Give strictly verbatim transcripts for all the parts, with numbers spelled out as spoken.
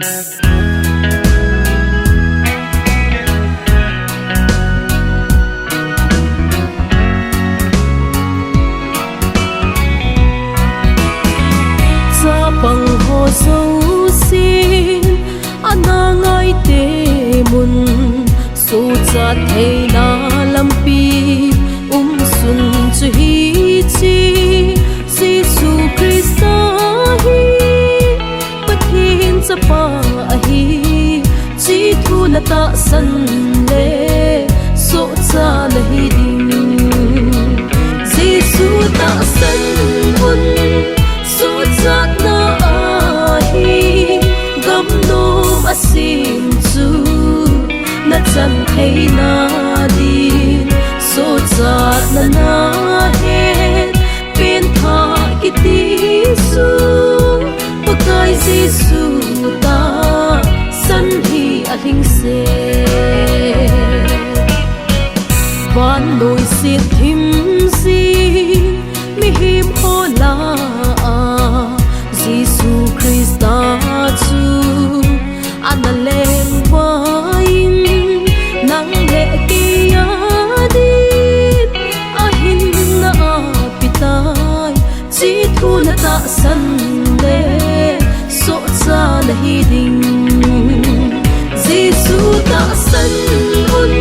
Chapang ho jousen ana ngaite mun, sochat theina lampi umsun chu hiche, Jesu Christa hi Pathen Chapa ahi, hiche thu natahsan le sohcha nahi ding. Jesu tahsan un, sochatna ahi, gamnom asem chu nachan theina din, sochatna nahet, pengthah kiti chu Pakai Jesu tahsan hi alhingset. Vannoi seh thim jing mihem ho lah a Jesu Christa chu ana leng uva in, nang le kei a din ahinna apetai, hiche thu natahsan le sohcha nahi ding. Jesu tahsan un,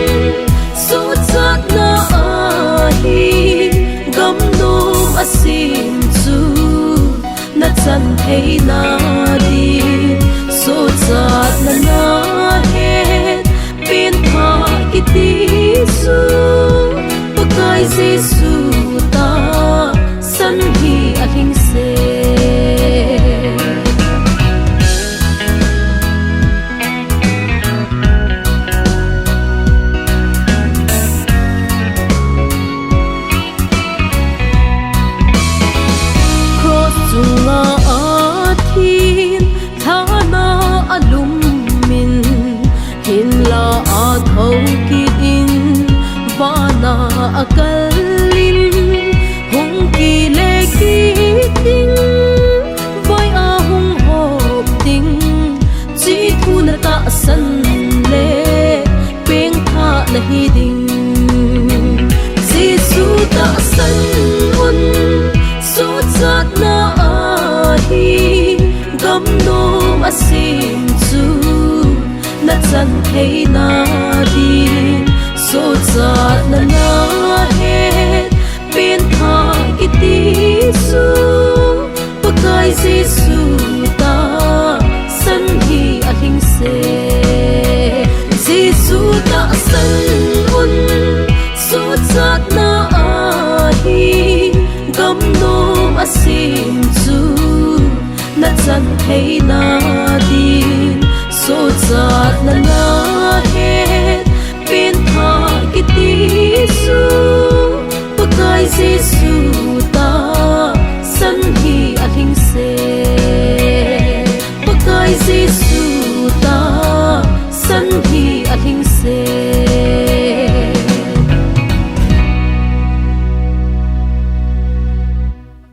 sochatna ahi, gamnom asem chu nachan theina din, sochatna nahet, pengthah kiti chu Pakai Jesu tahsan hi alhingset. Cross chunga athin, thahatna alum in, hinla athou kit in, vana akal in, hung kile kit ding, vai a hung hop ding, hiche thu natahsan le pengthah nahi ding. Jesu tahsan un, sochatna ahi, gamnom asem chu nachan theina din, sochatna nahet, pengthah kiti chu Pakai Jesu tahsan hi alhingset. Jesu tahsan un, sochatna ahi, gamnom asem chu nachan theina din, sochatna